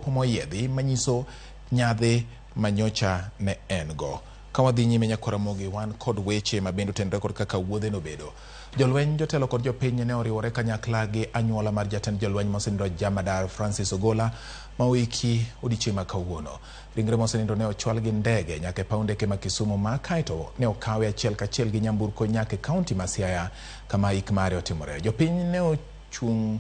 bioskop moyiedhi manyiso nyadhi manyocha ne en go. Ka wadhi nyime nyakwar Ramogi, wan kod weche ma bende otenore kod kaka wuodhe nobedo. Jolweny, jotelo kod jopiny ne oriwore kanyakla gi anyuola mar jatend jolweny mosenindo Jamadar Francis Ogola ma oiki odiechieng' ma kawuono. Ringre mosenindo ne ochwal gi ndege nyaka e paw ndeke ma Kisumu ma kaeto ne okawe achiel kachiel gi nyamburko nyaka e kaunti ma Siaya kama ik mare otimore. Jopiny ne ochung'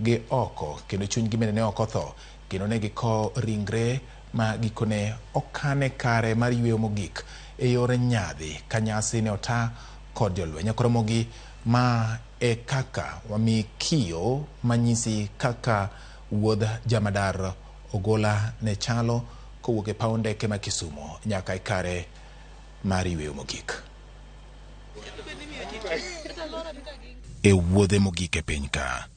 gi oko kendo chunygi bende ne ok otho kendo ne gikowo ringre ma gikone okane kare mar yweyo mogik e yor nyadhi ka nyasi ne ota kod jolweny. Nyakwar Ramogi, ma e kaka wami kiyo manyisi kaka wuodh Jamadar Ogola ne chalo kowuok e paw ndeke ma Kisumu nyaka e kare mar yweyo mogik. E wuodhe mogik e piny ka,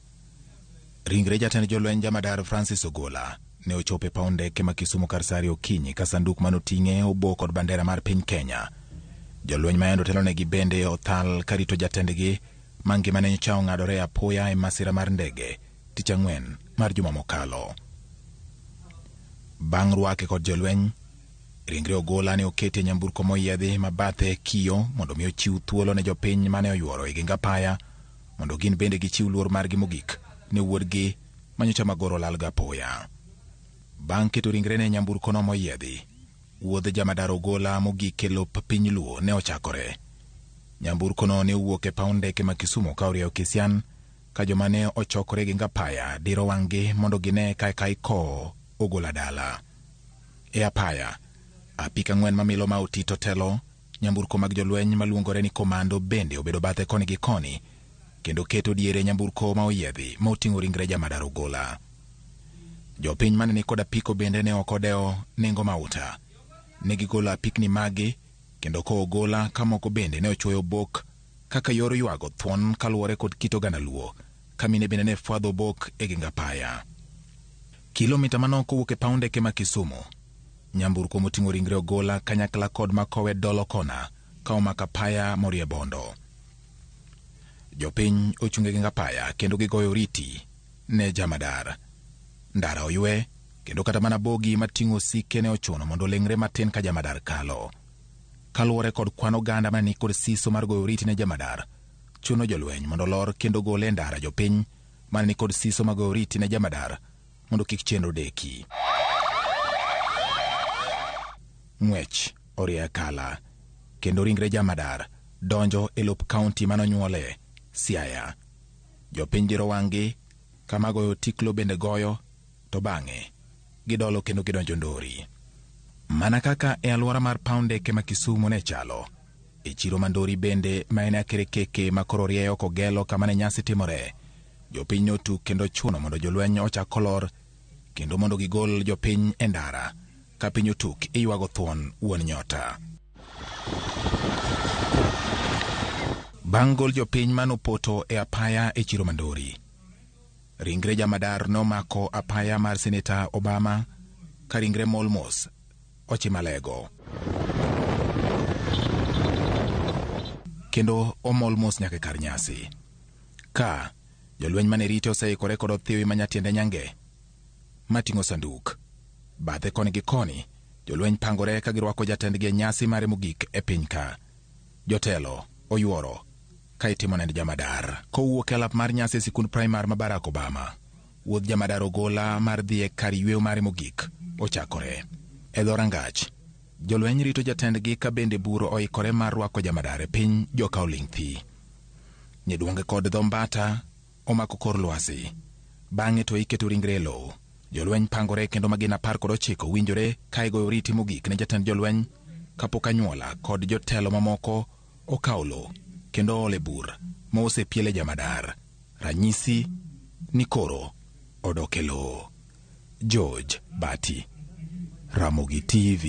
ringre jatend jolweny Jamadar Francis Ogola ne ochopo e paw ndeke ma Kisumu kar saa ariyo okinyi ka sanduk manoting'e obo kod bandera mar piny Kenya. Jolweny ma yande otelonegi bende othal karito jatendgi ma ngimane nyocha ong'adore apoya e masira mar ndege tich ang'wen mar juma mokalo. Bang' rwake kod jolweny, ringre Ogola ne oketi e nyamburko moyiedhi ma bathe kiyo mondo mi ochiw thuolo ne jopiny mane oyuoro e geng apaya mondo gin bende gichiw luor margi mogik ne wuodgi manyocha magoro olal ga apoya. Bang' keto ringrene e nyamburkono moyiedhi, wuodh Jamadar Ogola mogik e lop piny Luo ne ochakore. Nyamburkono ne owuok e paw ndeke ma Kisumu ka orieyo Kisian ka joma ne ochokore e geng apaya diro wang'gi mondo gine kaka ikowo Ogola dala. E apaya, apik ang'wen mamilo ma Otito telo, nyamburko mag jolweny maluongore ni komando bende obedo bathe koni gi koni kendo keto diere nyamburko ma oyiedhi ma oting'o ringre Jamadar Ogola. Jopiny mane ni kod apiko bende ne ok odewo nengo mauta. Ne gigolo apikni maggi kendo kowo Ogola ka moko bende ne ochwoyo obok kaka yor ywago thuon kaluwore kod kit oganda Luo ka mine bende ne fwadho obok e geng apaya. Kilomita manok kowuok e paw ndeke ma Kisumu, nyamburko moting'o ringre Ogola kanyakla kod makowe dolo kona ka omako apaya morie bondo. Jopiny ochung' e geng apaya kendo gigoyo oriti ne Jamadar. Ndara oywe kendo kata mana bogi mating'o osike ne ochuno mondo oleng're matin ka Jamadar kalo. Kaluwore kod kwan oganda mane ni kod siso mar goyo oriti ne Jamadar, chuno jolweny mondo olor kendo gole e ndara jopiny mane ni kod siso mag goyo oriti ne Jamadar mondo kik chenro deki. Ng'wech orie akala kendo ringre Jamadar donjo e lop kaunti manonyuole, Siaya. Jopiny diro wang'gi kama goyo tiklo bende goyo to bang'e gidolo kendo gidonjo Ndori. Mana kaka e alwora mar paw ndeke ma Kisumu ne chalo, e chiro ma Ndori bende ma en akerekeke ma koro rieyo kogelo kama ne nyasi timore, jopiny notuk kendo chuno mondo jolweny ochak kolor kendo mondo gigol jopiny e ndara ka piny otuk iywago thuon wuon nyota. Bang' gol jopiny manopoto e apaya e chiro ma Ndori, ringre Jamadar nomako apaya mar Seneta Obama ka ringre mol mos ochimo alego. Kendo omol mos nyaka e kar nyasi. Ka jolweny mane rite oseikore kod othiwi ma nyatiende nyange mating'o sanduk. Bathe koni gi koni, jolweny pangore ka girwako jatendgi e nyasi mare mogik e piny ka. Jotelo oyuoro ka itimo nend Jamadar. Kowuok e alap mar nyasi e sikund primar ma Barack Obama, wuodh Jamadar Ogola mar dhi e kar yweyo mare mogik ochakore. E dho rangach, jolweny rito jatendgi ka bende buro oikore mar rwako Jamadar e piny joka oling' thi. Nyiduonge kod dho mbata omako kor lwasi. Bang'e to iketo ringre e lowo. Jolweny pangore kendo magin 19 winjore ka igoyo oriti mogik ne jatend jolweny kapok anyuola kod jotelo mamoko okawo lowo kendo oole bur ma osepiele Jamadar. Ranyisi ni koro odok e lowo. George Bati, Ramogi TV.